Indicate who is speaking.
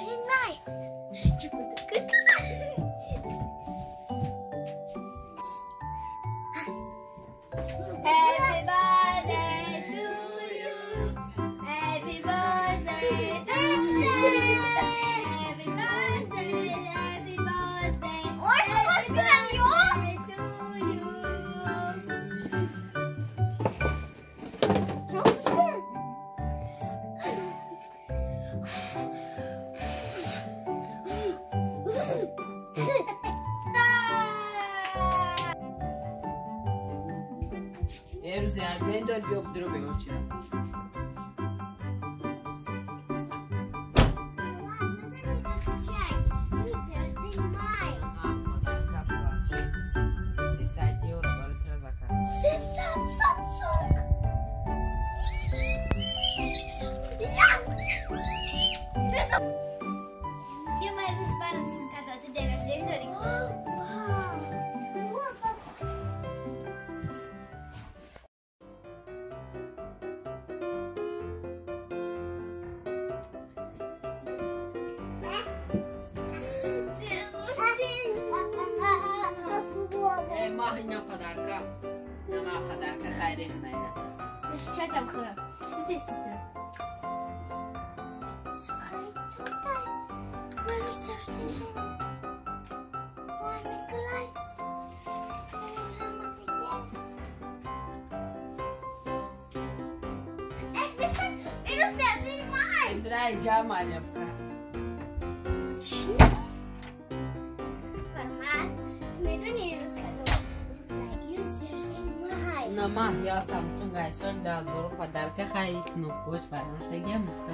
Speaker 1: рождения май. Happy birthday to you. Happy birthday to you. Happy birthday, happy birthday. Happy birthday to you.
Speaker 2: Махина подарка. Нама подарка хайрех найна.
Speaker 1: Что там хлеб? Что ты сидишь? Сухай тутай. Маруся, что ли? Ой, Николай.
Speaker 2: Драй джамалевка. Нама я Samsung айсон 2000 подарка хай кнопкош фаромӯш дагия музыка.